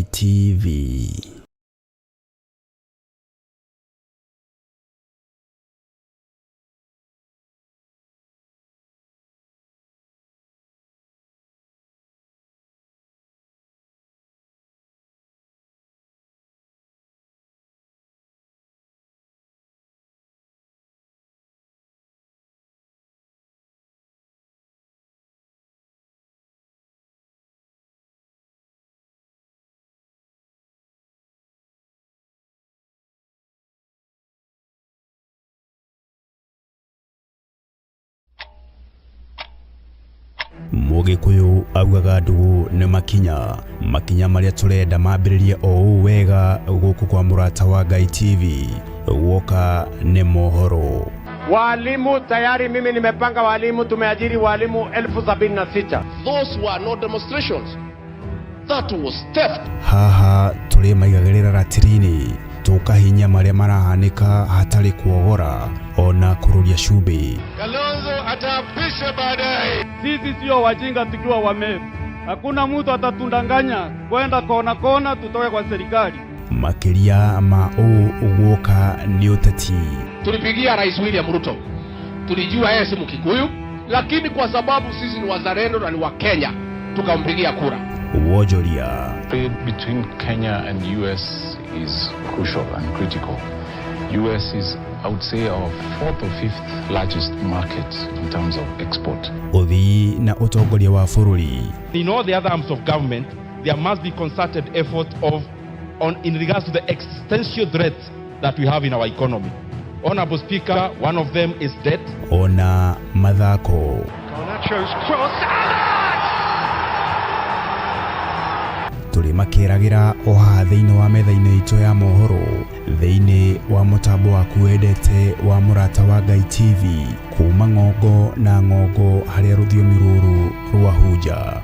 Ngai TV. Mũgĩkũyũ augaga ndũgũ nĩ makinya, makinya marĩa tũrenda mambĩrĩrie o ũũ wega gũkũ kwa Mũrata wa Ngai TV. Guoka nĩ mohoro. Walimu tayari, mimi nimepanga walimu, tumeajiri walimu 76,000. Those were no demonstrations. That was theft. Haha tũrĩ maigagĩrĩra ratiri-inĩ tũkahinya marĩa marahanĩka hatarĩ kuogora ona kũrũria cumbĩ. Kalonzo ataapishwa baadaye. Sisi sio wajinga tukiwa Wameru. Hakuna mtu atatundanganya kwenda kona kona tutoke kwa serikali. Makĩria ma ũũ guoka nĩ ũteti. Tulipigia Rais William Ruto, tulijua yeye si Mkikuyu, lakini kwa sababu sisi ni wazalendo na ni wa Kenya tukampigia kura. Wonjoria. Trade between Kenya and US is crucial and critical. US is, I would say, our fourth or fifth largest market in terms of export. Ũthii na ũtongoria wa bũrũri. In all the other arms of government, there must be concerted effort in regards to the existential threats that we have in our economy. Honorable Speaker, one of them is debt. Ona mathako. Garnacho's cross. Tũrĩ makĩragĩra o haha thĩinĩ wa metha-inĩ itũ ya mohoro, thĩinĩ wa mũtambo waku wendete wa Mũrata wa Ngai TV, kuma ng'ongo na ng'ongo harĩa rũthiomi rũrũ rwahunja.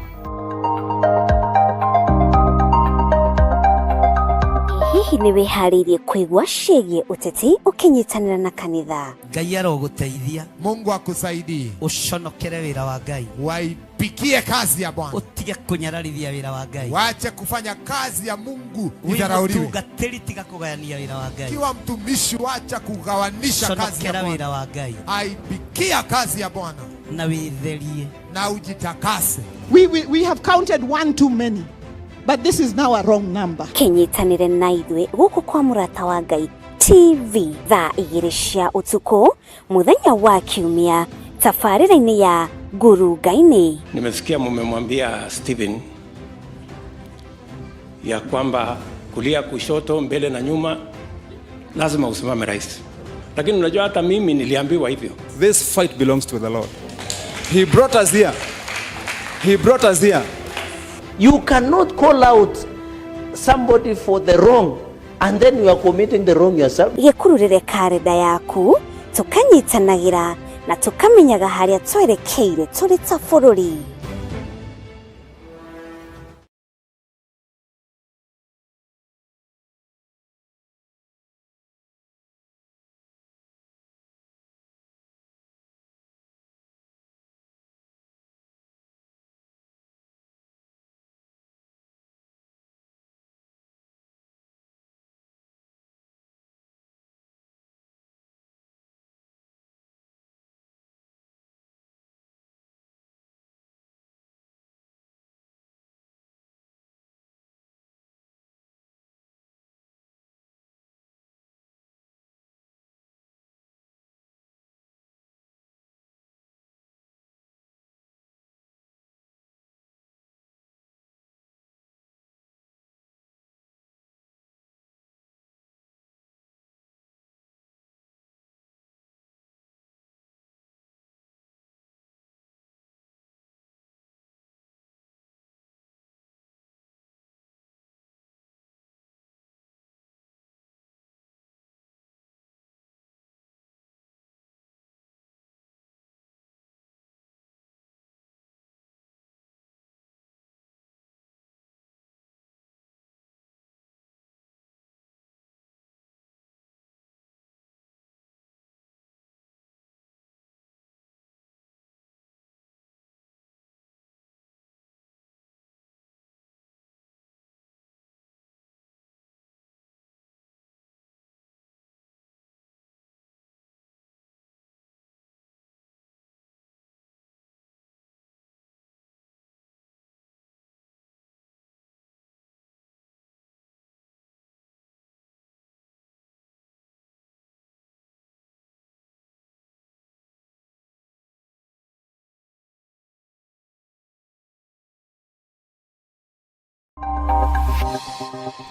Hihi nĩ wĩharĩirie kũigua ciĩgiĩ ũteti ũkĩnyitanĩra na kanitha? Ngai arogũteithia. Mungu akusaidie. Ũconokere wĩra wa Ngai. Waipikie kazi ya Bwana. Ũtige kũnyararithia wĩra wa Ngai. Wache kufanya kazi ya Mungu Wĩ idharauliwe. mũtungatĩri tiga kũgayania wĩra wa Ngai. Kiwa mtumishi, wacha kugawanisha kazi ya Conokera Bwana. wĩra wa Ngai. Aipikia kazi ya Bwana Na wĩtherie. na ujitakase. We have counted one too many, but this is now a wrong number. Kĩnyitanĩre na ithuĩ gũkũ kwa Mũrata wa Ngai TV thaa 2 cia ũtukũ mũthenya wa Kiumia tabarĩra-inĩ ya Ngurunga-inĩ. Nimesikia mumemwambia Stephen ya kwamba kulia, kushoto, mbele na nyuma lazima usimame rais, lakini unajua hata mimi niliambiwa hivyo. This fight belongs to the Lord. He brought us here. He brought us here. You cannot call out somebody for the wrong and then you are committing the wrong yourself. Gĩkururĩre karenda yaku tũkanyitanagĩra na tũkamenyaga harĩa twerekeire tũrĩ ta bũrũri.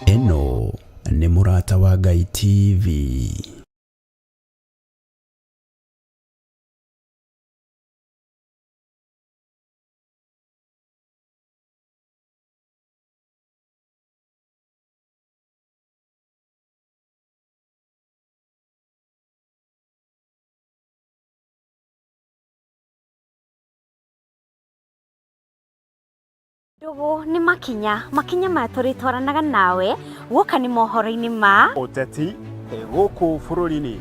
Ĩno nĩ Mũrata wa Ngai TV. Ndũgũ nĩ makinya, makinya maya tũrĩtwaranaga nawe guoka nĩ mohoro-inĩ ma ũteti gũkũ bũrũri-inĩ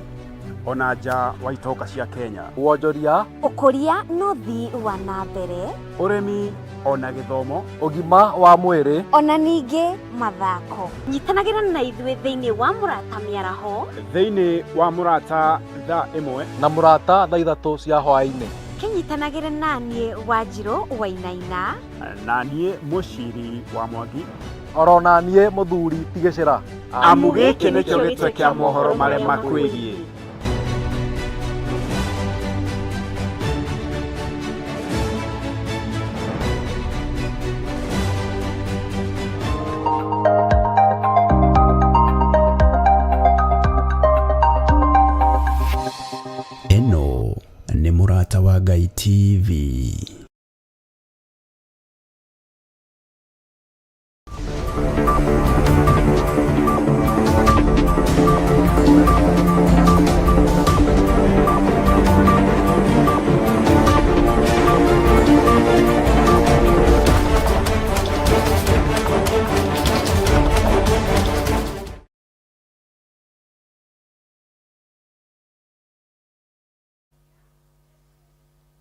ona nja wa itoka cia Kenya, wonjoria, ũkũria na ũthii wa na mbere, ũrĩmi ona gĩthomo, ũgima wa mwĩrĩ, ona ningĩ mathako. Nyitanagĩra na ithuĩ thĩinĩ wa Mũrata Mĩaraho, thĩinĩ wa Mũrata thaa 1 na Mũrata thaa 3 cia hwaĩ-inĩ. Kĩnyitanagĩre naniĩ Wanjirũ Wainaina, na niĩ Mũciri wa Mwangi, oro na niĩ Mũthuri ti Gĩcĩra, amu gĩkĩ nĩkĩo gĩtwe kĩa mohoro marĩa makwĩgiĩ. Ĩno nĩ Mũrata wa Ngai TV.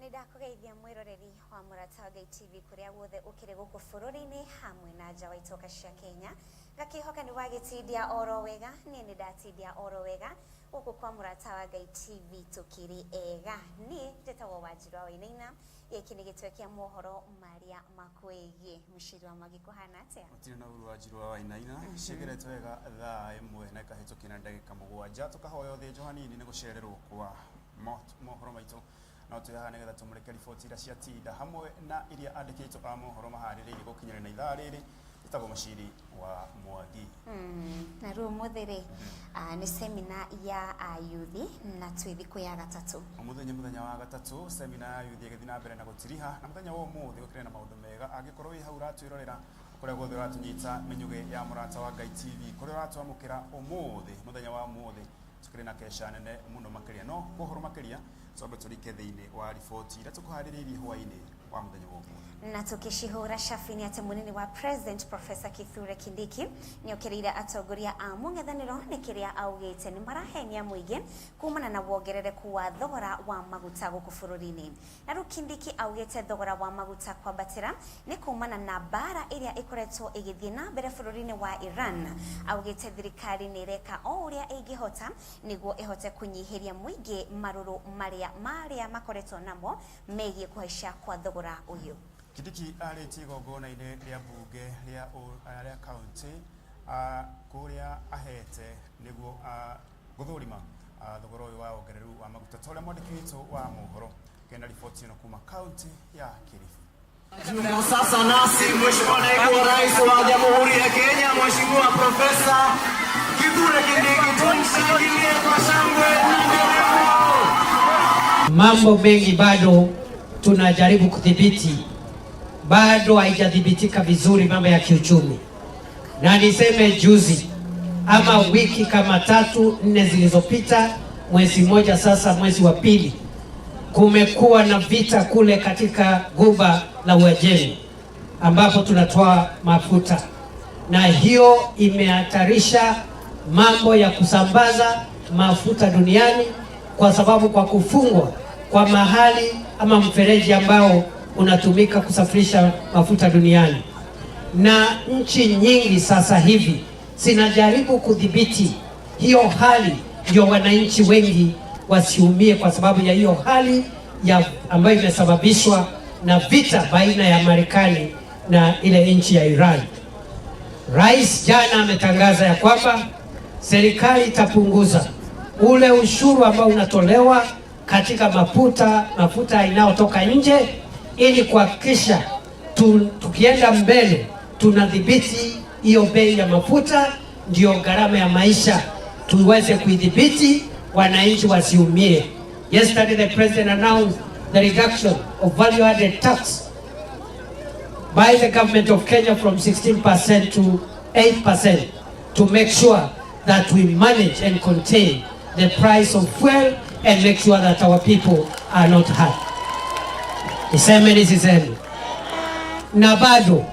Nĩ ndakũgeithia mwĩroreri wa Mũrata wa Ngai TV kũrĩa guothe ũkĩrĩ gũkũ bũrũri-inĩ hamwe na nja wa itoka cia Kenya. Ngakĩhoka nĩ wagĩtindia oro wega, niĩ nĩ ndatindia oro wega gũkũ kwa Mũrata wa Ngai TV tũkĩrĩ ega. Niĩ njĩtagwo Wanjirũ wa Wainaina, gĩkĩ nĩ gĩtwe kĩa mohoro marĩa makwĩgiĩ. Mũciri wa Mwangi kũhana atĩa? Gũtirĩ na ũru Wanjirũ wa Wainaina, ciĩgerete wega thaa 1 na ĩkahĩtũkia na ndagĩka 7, tũkahoya ũthĩnjwo hanini nĩ gũcererwo kwa mohoro maitũ, no twĩ haha nĩgetha tũmũrĩke riboti iria ciatinda hamwe na iria andĩkĩtwo a mohoro maharĩrĩirie gũkinyĩra na ithaa rĩrĩ. Ĩtagwo Mũciri wa Mwangi. Na rĩu ũmũthĩ rĩ, nĩ semina ya ayuthi na twĩ thikũ ya gatatũ. Ũmũthĩ nĩ mũthenya wa gatatũ, semina ya yuthi ĩgĩthiĩ na mbere na gũtiriha, na mũthenya wa ũmũthĩ gũkĩrĩ na maũndũ mega. Angĩkorwo wĩ hau ũratwĩrorera kũrĩa guothe ũratũnyita mĩnyugĩ ya Mũrata wa Ngai TV, kũrĩa ũratwamũkĩra ũmũthĩ, mũthenya wa ũmũthĩ tũkĩrĩ na keca nene mũno makĩria. No kwa ũhoro makĩria twambe tũrike thĩinĩ wa riboti iria tũkũharĩrĩirie hwaĩ-inĩ wa mũthenya wa ũmũthĩ. Na tukicihũra cabi nĩ atĩ mũnini wa President Professor Kithure Kindiki nĩokĩrĩire atongoria a mũng'ethanĩro nĩ kĩrĩa augĩte nĩ marahenia mũingĩ kumana na wongerereku wa thogora wa maguta gũkũ bũrũri-inĩ. Na rĩu Kindiki augĩte thogora wa maguta kwambatĩra nĩ kumana na mbara ĩrĩa ĩkoretwo ĩgĩthiĩ na mbere bũrũri-inĩ wa Iran. Augĩte thirikari nĩ ĩreka o ũrĩa ĩngĩhota nĩguo ĩhote kũnyihĩria mũingĩ marũrũ marĩa makoretwo namo megiĩ kũhaica kwa thogora ũyũ. Kindiki arĩtie igongona-inĩ rĩa mbunge rĩa kaunti kũrĩa ahete nĩguo gũthũrima thogora ũyũ wa wongereru wa maguta. Ta ũrĩa mwandĩki witũ wa mohoro kena riboti ĩno kuma kaunti ya Kilifi. Tuko sasa nasi Mheshimiwa Naibu wa Rais wa Jamhuri ya Kenya, Mheshimiwa Profesa Kithure Kindiki, tumshangilie kwa shangwe na nderemo. Mambo mengi bado tunajaribu kudhibiti, bado haijadhibitika vizuri mambo ya kiuchumi. Na niseme juzi ama wiki kama 3-4 zilizopita, mwezi mmoja sasa, mwezi wa pili, kumekuwa na vita kule katika Ghuba la Uajemi ambapo tunatoa mafuta, na hiyo imehatarisha mambo ya kusambaza mafuta duniani, kwa sababu kwa kufungwa kwa mahali ama mfereji ambao unatumika kusafirisha mafuta duniani. Na nchi nyingi sasa hivi zinajaribu kudhibiti hiyo hali, ndio wananchi wengi wasiumie kwa sababu ya hiyo hali ambayo imesababishwa na vita baina ya Marekani na ile nchi ya Iran. Rais jana ametangaza ya kwamba serikali itapunguza ule ushuru ambao unatolewa katika mafuta inayotoka nje, ili kuhakikisha tukienda mbele Tunadhibiti hiyo bei ya mafuta, ndio gharama ya maisha tuweze kuidhibiti, wananchi wasiumie. Yesterday the president announced the reduction of value added tax by the government of Kenya from 16% to 8% to make sure that we manage and contain the price of fuel and make sure that our people are not hurt. Niseme nisiseme? Na bado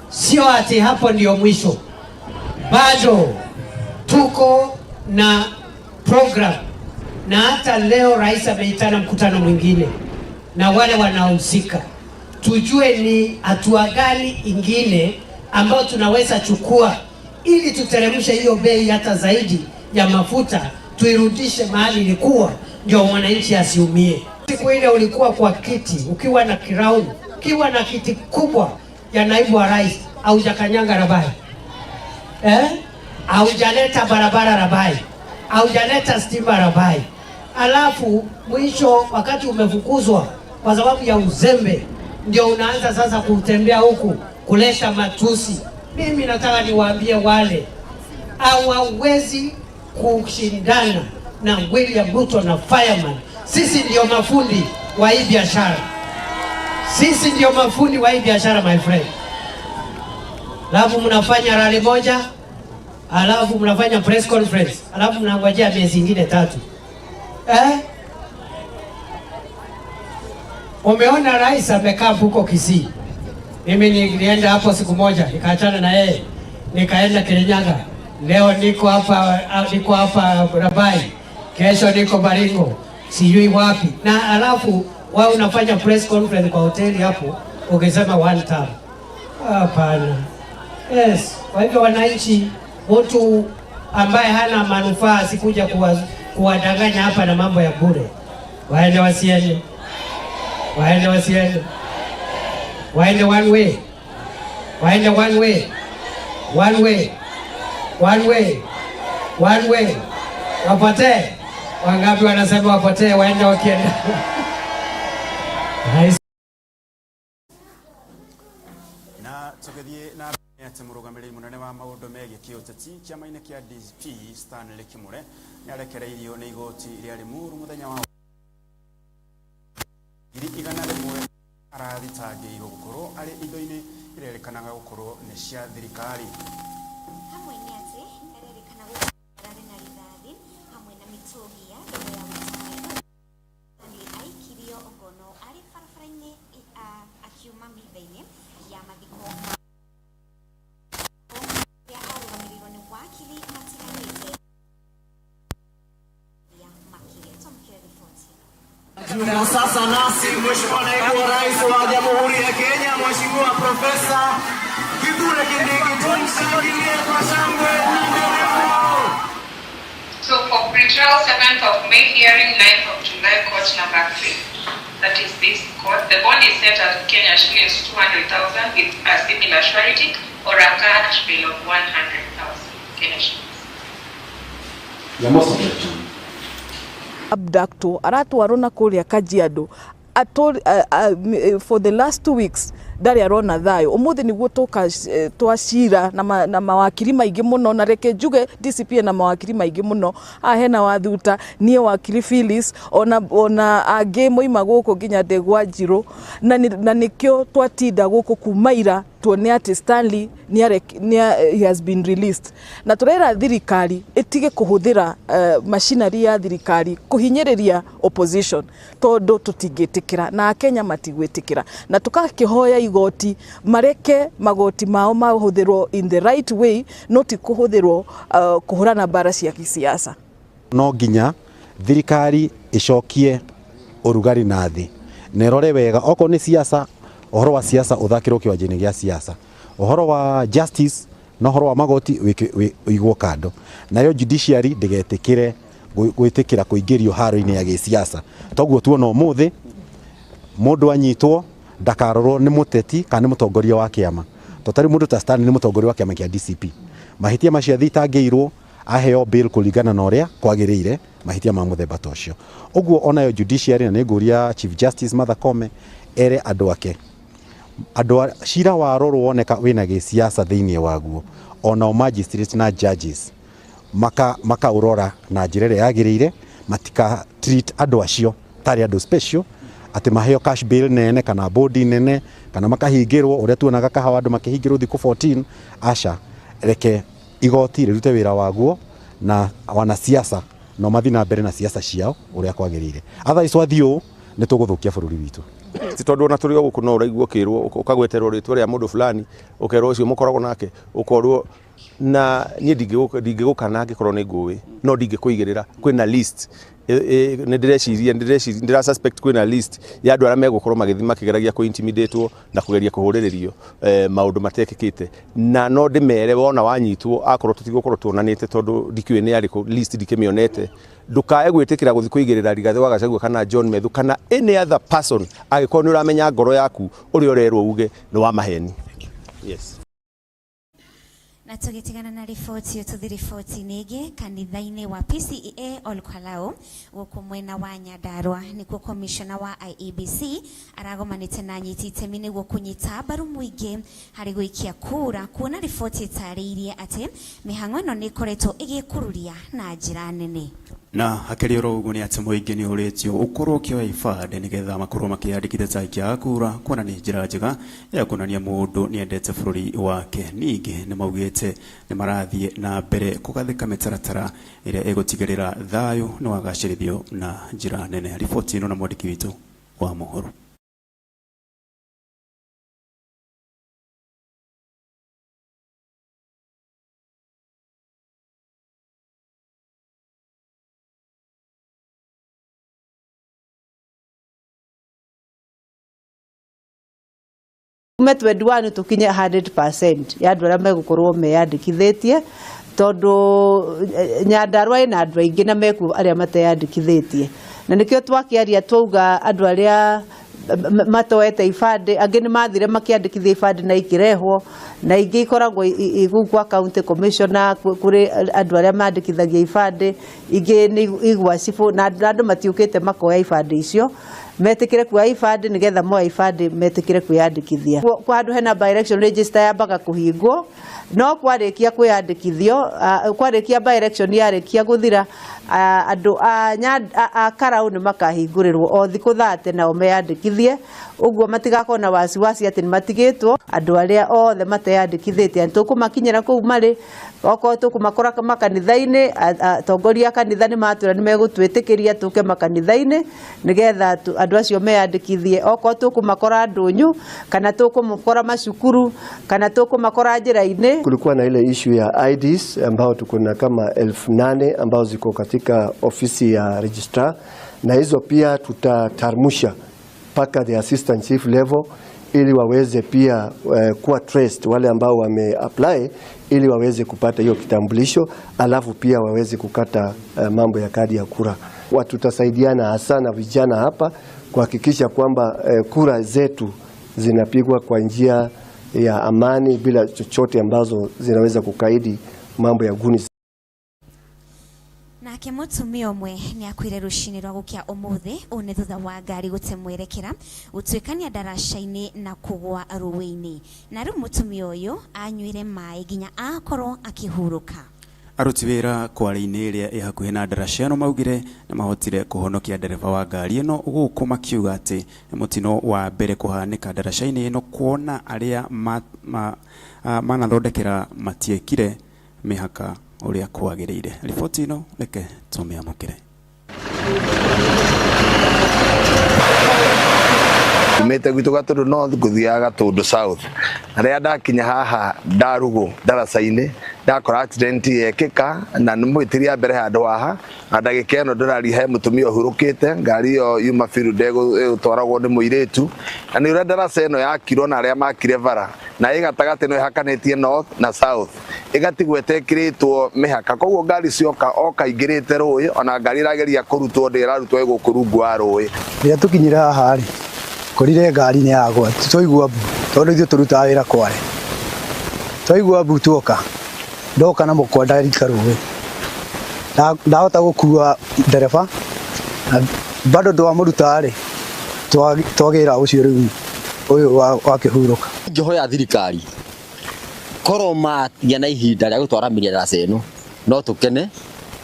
sio ati hapo ndio mwisho, bado tuko na program, na hata leo rais ameitana mkutano mwingine na wale wanaohusika, tujue ni hatua gani ingine ambayo tunaweza chukua ili tuteremshe hiyo bei hata zaidi ya mafuta, tuirudishe mahali ilikuwa, ndio mwananchi asiumie. Siku ile ulikuwa kwa kiti ukiwa na crown, ukiwa na kiti kubwa ya naibu wa rais, haujakanyanga Rabai, eh? Haujaleta barabara Rabai, haujaleta stima Rabai, alafu mwisho wakati umefukuzwa kwa sababu ya uzembe, ndio unaanza sasa kutembea huku kuleta matusi. Mimi nataka niwaambie wale hawawezi kushindana na William Ruto na Fireman. Sisi ndio mafundi wa hii biashara, sisi ndio mafundi wa hii biashara, my friend. Alafu mnafanya rally moja, alafu mnafanya press conference, alafu mnangojea miezi ingine 3, eh? Umeona rais amekaa huko Kisii. Mimi nilienda hapo siku moja nikaachana na yeye, nikaenda Kirinyaga. Leo niko hapa Rabai, kesho niko Baringo, sijui wapi. Na alafu wewe unafanya press conference kwa hoteli hapo ukisema one term. Hapana. Yes, kwa hivyo wananchi, mtu ambaye hana manufaa asikuja kuwadanganya hapa na mambo ya bure. Waende wasiende? Waende wasiende? Waende one way, waende one way, one way, one way, one way, wapotee. Wangapi wanasema wapotee? Waende wakienda. Nice. Na tũgĩthiĩ na mbere, atĩ mũrũgamĩrĩri mũnene wa maũndũ megiĩ kĩũteti kĩama-inĩ kĩa DP Stanley Kimure nĩ arekereirio nĩ igoti rĩa Limuru mũthenya wa 100,000 arathitangĩirwo gũkorwo arĩ indo-inĩ irerĩkanaga gũkorwo nĩ cia thirikari. Hamwe nĩ atĩ nĩarerĩkana gũkorwo ararĩ na rithathi hamwe na mĩtũngi ya ndogo ya gũita maithori. Stanley aikirio ngono arĩ barabara-inĩ akiuma mitha-inĩ ya mathiko ma ũrĩa arũgamĩrĩirwo nĩ wakiri matiganĩte ya makĩria. Twamũkĩre riboti. Na sasa nasi Mheshimiwa Naibu wa Rais wa Jamhuri ya Kenya, Mheshimiwa Profesa Kithure Kindiki, tumshangilie kwa shangwe na nderemo. So for pre-trial, 7th of May hearing, 9th of July, court number 3, that is this court. The bond is set at Kenya shillings 200,000 with a similar surety or a cash bail of 100,000 Kenya shillings. Your most objection. Abductwo aratwarwo na kũrĩa Kajiado for the last 2 weeks ndarĩ arona thayũ. Ũmũthĩ nĩguo tũka twacira na mawakiri maingĩ mũno, na reke njuge DCP na mawakiri maingĩ mũno. Haha hena Wathuta, niĩ wakiri Phyllis, ona angĩ moima gũkũ nginya Ndegwa Njirũ, na nĩkĩo twatinda gũkũ kuma ira tuone atĩ Stanley he has been released, na tũrera thirikari ĩtige kũhũthĩra machinery ya thirikari kũhinyĩrĩria opposition, tondũ tũtingĩtĩkĩra na Akenya matigwĩtĩkĩra, na tũgakĩhoya igoti mareke magoti mao mahũthĩrwo in the right way, no ti kũhũthĩrwo kũhũrana mbara cia gĩsiasa. No nginya thirikari ĩcokie ũrugarĩ na thĩ na ĩrore wega. Okorwo nĩ siasa, ũhoro wa siasa ũthakĩrwo kĩwanja-inĩ gĩa siasa, ũhoro wa justice na ũhoro wa magoti ũigwo kando, nayo judiciary ndĩgetĩkĩre gwĩtĩkĩra kũingĩrio haro-inĩ ya gĩsiasa. Toguo tuona ũmũthĩ mũndũ anyitwo ndakarorwo nĩ mũteti kana nĩ mũtongoria wa kĩama, to tarĩu mũndũ ta Stanley nĩ mũtongoria wa kĩama kĩa DCP. Mahĩtia macio athitangĩirwo aheo bail kũringana na ũrĩa kwagĩrĩire mahĩtia ma mũthemba ta ũcio. Ũguo onayo judiciary, na nĩ ngũria Chief Justice Martha Koome ere andũ ake Andũ cira warorwo woneka wĩna gĩsiasa thĩinĩ waguo, onao magistrates na judges makaũrora na njĩra ĩrĩa yagĩrĩire, matika treat andũ acio tarĩ andũ special atĩ maheo cash bail nene kana bodi nene kana makahingĩrwo ũrĩa tuonaga Kahawa andũ makĩhingĩrwo thikũ 14. Aca, reke igoti rĩrute wĩra waguo na wanasiasa no mathiĩ na mbere na siasa ciao ũrĩa kwagĩrĩire. Otherwise wathiĩ ũũ nĩ tũgũthũkia bũrũri witũ. Ti tondũ ona tũrĩ o gũkũ no ũraigua ũkĩrwo ũkagweterwo rĩtwa rĩa mũndũ fulani, ũkerwo ũcio mũkoragwo nake, ũkorwo na niĩ ndingĩgũkana angĩkorwo nĩ ngũĩ, no ndingĩkũigĩrĩra. Kwĩna list, nĩ ndĩreciria, ndĩra suspect kwĩna list ya andũ arĩa megũkorwo magĩthiĩ makĩgeragia kũ-intimidatwo na kũgeria kũhũrĩrĩrio maũndũ matekĩkĩte, na no ndĩmere wona wanyitwo, akorwo tũtigũkorwo tuonanĩte tondũ ndikĩũĩ nĩ arĩkũ, list ndikĩmĩonete, ndũkae gwĩtĩkĩra gũthiĩ kũigĩrĩra Rigathĩ wa Gachagua kana John Methu kana any other person angĩkorwo nĩ ũramenya ngoro yaku ũrĩa ũrerwo uge nĩ wa maheni. Yes. Na tũgĩtigana na riboti ĩyo tũthi riboti-inĩ ĩngĩ. Kanitha-inĩ wa PCEA Olkalau gũkũ mwena wa Nyandarua nĩkuo commissioner wa IEBC aragomanĩte na anyiti itemi nĩguo kũnyita mbaru mũingĩ harĩ gũikia kura, kuona riboti ĩtarĩirie atĩ mĩhang'o ĩno nĩ ĩkoretwo ĩgĩkururia na njĩra nene. Na hakĩrĩ oro ũguo nĩ atĩ mũingĩ nĩ ũrĩtio ũkorwo ũkĩoya ibandĩ nĩgetha makorwo makĩyandĩkithia ta aikia a kura, kuona nĩ njĩra njega ya kuonania mũndũ nĩ endete bũrũri wake. Ningĩ nĩ maugĩte nĩ marathiĩ na mbere kũgathĩka mĩtaratara ĩrĩa ĩgũtigĩrĩra thayũ nĩ wagacĩrithio na njĩra nene. Riboti ĩno na mwandĩki witũ wa mohoro. Tume 21 tukinye 100% ya andũ arĩa megũkorwo meyandĩkithĩtie, tondũ Nyandarua ĩna andũ aingĩ na mekuo arĩa mateyandĩkithĩtie, na nĩkĩo twakĩaria twauga andũ arĩa matoete ibandĩ, angĩ nĩ mathire makĩandĩkithia ibandĩ na ikĩrehwo, na ingĩ ikoragwo kũu kwa county commissioner kũrĩ andũ arĩa mandĩkithagia ibandĩ, ingĩ nĩ igwa cibũ, na andũ matiũkĩte makoya ibandĩ icio, metĩkĩre kuoya ibandĩ nĩgetha moya ibandĩ metĩkĩre kwĩyandĩkithia. Kwa handũ hena by election register yambaga kũhingwo, no kwarĩkia kwĩyandĩkithio, kwarĩkia by election yarĩkia gũthira, andũ a Karau nĩ makahingũrĩrwo o thikũ 30 nao meyandĩkithie, ũguo matigakorwo na wasiwasi atĩ nĩ matigĩtwo. Andũ arĩa othe mateyandĩkithĩtie tũkũmakinyĩra kũu marĩ, okorwo tũkũmakora makanitha-inĩ, atongoria a kanitha nĩ matwĩra nĩ megũtwĩtĩkĩria tũke makanitha-inĩ nĩgetha andũ acio meyandĩkithie. Okorwo tũkũmakora ndũnyũ kana tũkũmakora macukuru kana tũkũmakora njĩra-inĩ. Kulikuwa na ile issue ya IDs ambao tuko na kama 8,000 ambao ziko katika ofisi ya registrar, na hizo pia tutatarmusha mpaka the assistant chief level ili waweze pia kuwa traced wale ambao wame apply ili waweze kupata hiyo kitambulisho, alafu pia waweze kukata mambo ya kadi ya kura. Tutasaidiana hasa na vijana hapa kuhakikisha kwamba kura zetu zinapigwa kwa njia ya amani bila chochote ambazo zinaweza kukaidi mambo ya guni. Nake mũtumia ũmwe nĩ akuire rũcinĩ rwa gũkĩa ũmũthĩ, ũũ nĩ thutha wa ngari gũte mwerekera gũtuĩkania ndaraca-inĩ na kũgũa rũĩ-inĩ. Na rĩu mũtumia ũyũ anyuire maĩ nginya akorwo akĩhurũka. Aruti wĩra kware-inĩ ĩrĩa ĩ hakuhĩ na ndaraca ĩno maugire nĩ mahotire kũhonokia ndereba wa ngari ĩno, gũkũ makiuga atĩ nĩ mũtino wa mbere kũhanĩka ndaraca-inĩ ĩno, kuona arĩa manathondekera matiekire mĩhaka ũrĩa kwagĩrĩire. Riboti ĩno reke tũmĩamũkĩre. Umĩte gwitũ Gatũndũ North ngũthiaga Gatũndũ South, na rĩrĩa ndakinya haha ndarugũ ndaraca-inĩ ndakora accident yekĩka, na nĩ mũhĩtĩria mbere handũ haha, na ndagĩka ĩno ndĩraria he mũtumia ũhurũkĩte, ngari ĩyo yuma biru ndegũtwaragwo nĩ mũirĩtu, na nĩ ũrĩa ndaraca ĩno yakirwo na arĩa makire bara, na ĩ gatagatĩ no ĩhakanĩtie north na south, ĩgatigwo ĩtekĩrĩtwo mĩhaka, koguo ngari cioka oka ingĩrĩte rũĩ, ona ngari ĩrageria kũrutwo ndĩrarutwo ĩ gũkũ rungu wa rũĩ. Rĩrĩa tũkinyire haha rĩ, korire ngari nĩ yagwa, twaigua mbu, tondũ ithuĩ tũrutaga wĩra Kware, twaigua mbu tuoka, ndoka na mũkwa ndarika rũĩ, ndahota gũkua ndereba, na bado twamũruta rĩ, twagĩra ũcio rĩu Ũyũ wakĩhurũka. Ingĩhoya thirikari korwo matigĩa na ihinda rĩa gũtwaramĩria ndaraca ĩno no tũkene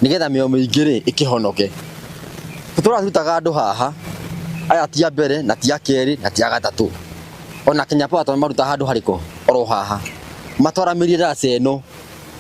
nĩgetha mĩoyo mĩingĩ rĩ ĩkĩhonoke. Tũtũraga tũrutaga andũ haha aya ti a mbere na ti a kerĩ na ti a gatatũ, ona Kenya Power tũramaruta handũ harĩkũ oro haha matwaramĩrie ndaraca ĩno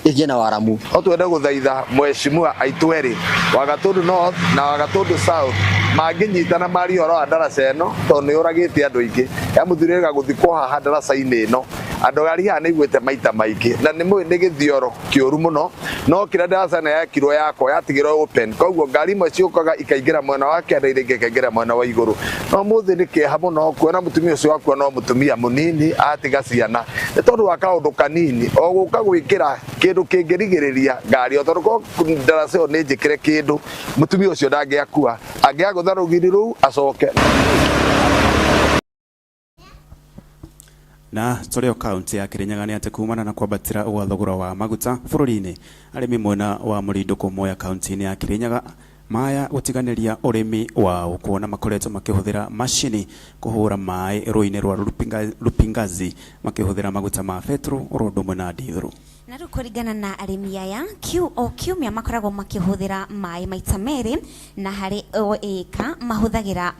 ĩgĩe na waramu. No twende gũthaitha mheshimiwa aitũ erĩ wa Gatundu North na wa Gatundu South mangĩnyitana marie ũhoro wa ndaraca ĩno tondũ nĩ yũragĩte andũ aingĩ ya mũthurĩga gũthikwo haha ndaraca-inĩ ĩno andũ ngari haha nĩ igwĩte maita maingĩ na nĩ mũĩ nĩ gĩthioro kĩũru mũno no kĩrĩa ndaraca ĩno yakirwo yakwo yatigirwo open koguo ngari imwe ciũkaga ikaingĩra mwena wa kĩanda iria ingĩ ikaingĩra mwena wa igũrũ no mũthĩ nĩ kĩeha mũno kuona mũtumia ũcio wakua no mũtumia mũnini atiga ciana nĩ tondũ wa kaũndũ kanini o gũka gwĩkĩra kĩndũ kĩngĩrigĩrĩria ngari o tondũ korwo ndaraca ĩyo nĩ njĩkĩre kĩndũ mũtumia ũcio ndangĩakua angĩagũtha rũgiri rũu acoke. Na tũrĩ o kaunti ya Kirinyaga nĩ atĩ kumana na kwambatĩra gwa thogora wa maguta bũrũri-inĩ, arĩmi mwena wa Mũrindũkũ Mwea kaunti-inĩ ya Kirinyaga maya gũtiganĩria ũrĩmi wao kuona makoretwo makĩhũthĩra macini kũhũra maĩ rũĩ-inĩ rwa Rupingazi makĩhũthĩra maguta ma betũrũ oro ũndũ ũmwe na ndithũrũ. Na rĩu kũringana na arĩmi aya, o kiumia makoragwo makĩhũthĩra maĩ maita merĩ, na harĩ o ĩka mahũthagĩra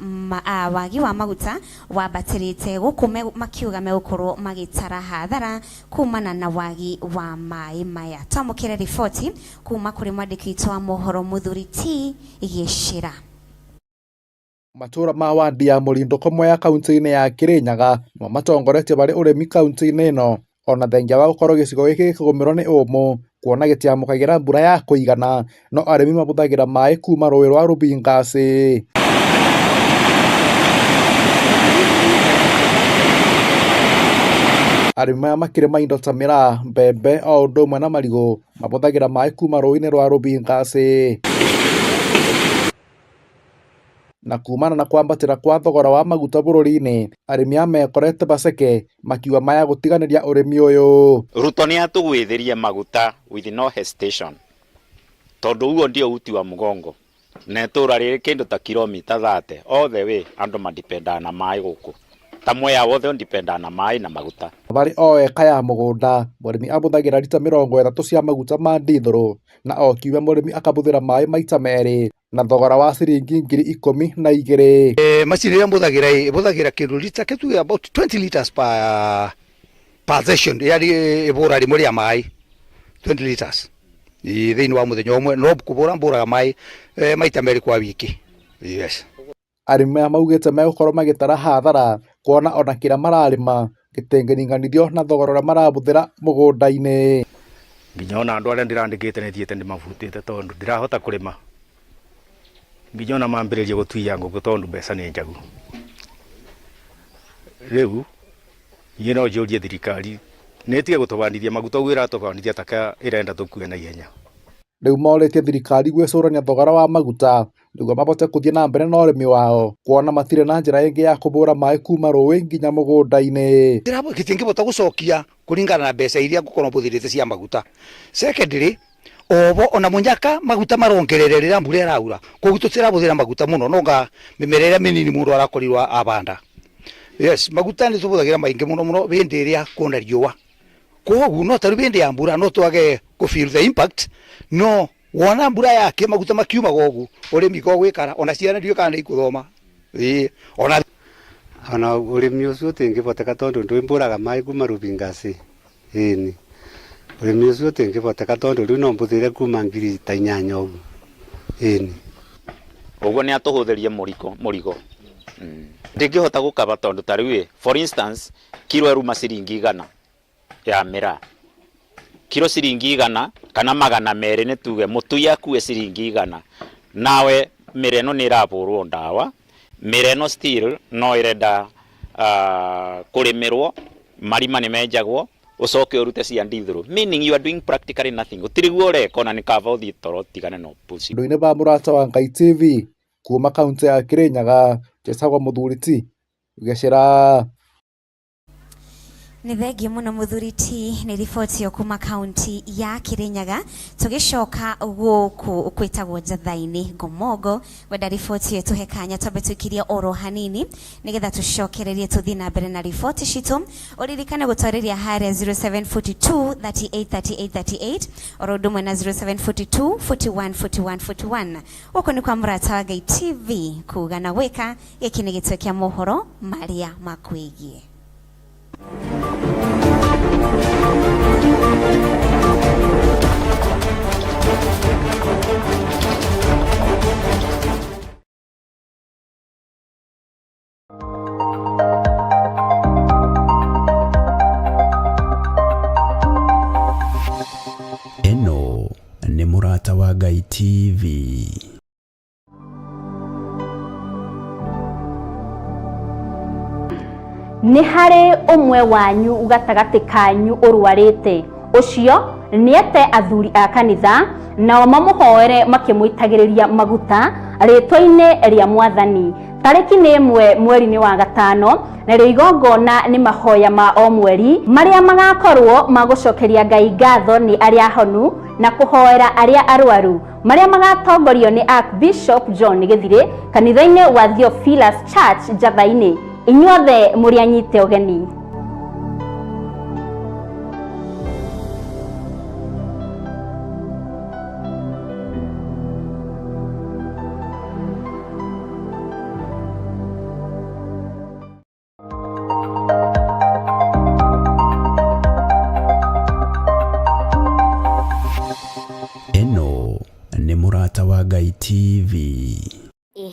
wagi wa maguta wambatĩrĩte gũkũ makiuga megũkorwo magĩtara hathara kumana na wagi wa maĩ maya. Twamũkĩre riboti kuma kũrĩ mwandĩki witũ wa mohoro Mũthuri T Gĩcĩra. Matũra ma wandi ya Mũrindũko Mwea kaunti-inĩ ya Kirinyaga nĩmo matongoretie harĩ ũrĩmi kaunti-inĩ ĩno, ona thengia wa gũkorwo gĩcigo gĩkĩ gĩkĩgũmĩrwo nĩ ũmũ kuona gĩtiamũkagĩra mbura ya kũigana, no arĩmi mahũthagĩra maĩ kuma rũĩ rwa Rubingasi. Arĩmi aya makĩrĩma indo ta mĩraa, mbembe o ũndũ ũmwe na marigũ mahũthagĩra maĩ kuma rũĩ-inĩ rwa Rubingasi. Na kumana na kwambatĩra kwa thogora wa maguta bũrũri-inĩ, arĩmi aya mekorete baceke makiuga maya gũtiganĩria ũrĩmi ũyũ. Ruto nĩ atũgwĩthĩrie maguta with no hesitation tondũ uo ndio uti wa mgongo na itũra rĩrĩ kĩndũ ta kilomita 30 all the way andũ madipendaga na maĩ gũkũ ta Mwea wothe ũdipendaga na maĩ na maguta. Harĩ o eka ya mũgũnda, mũrĩmi ahũthagĩra rita 30 cia maguta ma ndithũrũ na o kiumia mũrĩmi akahũthĩra maĩ maita merĩ na thogora wa ciringi 12,000. Macini ĩrĩa mbũthagĩra ĩbũthagĩra kĩndũ lita kĩtuge about 20 liters per session, yani ĩbũra rĩmwe rĩa maĩ 20 liters thĩinĩ wa mũthenya ũmwe, no kũbũra mbũraga maĩ maita merĩ kwa wiki. Yes. Arĩmi aya maugĩte megũkorwo magĩtara hathara kuona ona kĩrĩa mararĩma gĩtingĩringanithio na thogora ũrĩa marahũthĩra mũgũnda-inĩ. Nginya ona andũ arĩa ndĩrandĩkĩte nĩ thiĩte ndĩmabutĩte tondũ ndirahota kũrĩma, nginya ona mambĩrĩrie gũtuia ngũkũ tondũ mbeca nĩ njagu. Rĩu niĩ no njũrie thirikari nĩ ĩtige gũtũbandithia maguta ũguo ĩratũbandithia ta ĩrenda tũkue na ihenya. Rĩu morĩtie thirikari gwĩcũrania thogora wa maguta nĩguo mahote gũthiĩ na mbere na ũrĩmi wao kuona matirĩ na njĩra ĩngĩ ya kũbũra maĩ kuma rũĩ nginya mũgũnda-inĩ. Gĩtingĩbota gũcokia kũringana na mbeca iria ngũkorwo mbũthĩrĩte cia maguta. Secondly, obo ona mũnyaka maguta marongerere rĩrĩa mbura ĩraura, koguo tũtirabũthĩra maguta mũno, no nga mĩmera ĩrĩa mĩnini mũndũ arakorirwo abanda. Yes, maguta nĩ tũbũthagĩra maingĩ mũno mũno hĩndĩ ĩrĩa kwĩna riũa, koguo no tarĩu hĩndĩ ya mbura no twage kũ feel the impact, no wona mbura yake maguta makiumaga ũguo ũrĩmi ko gwĩkara ona ciana ndiũĩ kana nĩ ikũthoma. Ĩĩ, ona ona ũrĩmi ũcio ũtingĩboteka tondũ ndwĩmbũraga maĩ kuma Rubingasi. Ĩni ũrĩmi ũcio ũtingĩboteka tondũ rĩu no mbũthĩre kuma 8,000 ũguo. Ĩni ũguo nĩ atũhũthĩrie mũrigo ndingĩhota gũkaba tondũ ta rĩu for instance kiro ĩruma ciringi 100 ya mĩraa, kiro ciringi 100 kana 200 nĩ tuge mũtui akue ciringi 100, nawe mĩra ĩno nĩ ĩrabũrwo ndawa, mĩra ĩno still no ĩrenda kũrĩmĩrwo, marima nĩ menjagwo, ũcoke ũrute cia ndithũrũ, meaning you are doing practically nothing, gũtirĩ guo ũreka ona nĩ kaba ũthiĩ toro ũtigane na ũpuci. Andũ-inĩ ba Mũrata wa Ngai TV kuma kaunti ya Kirinyaga, njĩtagwo Mũthuri T Gĩcĩra. Nĩ thengiũ mũno mũthuri T nĩ riboti ĩyo kuma kaunti ya Kirinyaga. Tũgĩcoka gũkũ kwĩtagwo Njatha-inĩ Ngomongo, wenda riboti ĩyo tũhe kanya twambe tũikirie oro hanini nĩgetha tũcokererie tũthiĩ na mbere na riboti citũ. Ũririkane gũtwarĩria harĩa 0742 38 38 38 oro ũndũ ũmwe na 0742 41 41 41. Gũkũ nĩ kwa Mũrata wa Ngai TV, kuga na gwĩka. Gĩkĩ nĩ gĩtwe kĩa mohoro marĩa makwĩgiĩ. Ĩno nĩ Mũrata wa Ngai TV. Nĩ harĩ ũmwe wanyu gatagatĩ kanyu ũrwarĩte, ũcio nĩete athuri a kanitha, nao mamũhoere makĩmũitagĩrĩria maguta rĩtwa-inĩ rĩa Mwathani. Tarĩki nĩ 1 mweri-inĩ wa 5, narĩo igongona nĩ mahoya ma o mweri marĩa magakorwo ma gũcokeria Ngai ngatho nĩ arĩa ahonu na kũhoera arĩa arwaru, marĩa magatongorio nĩ Archbishop John Gĩthirĩ kanitha-inĩ wa Theophilus Church Njatha-inĩ. Inyuothe mũrĩ anyite ũgeni. Ĩno nĩ Mũrata wa Ngai TV.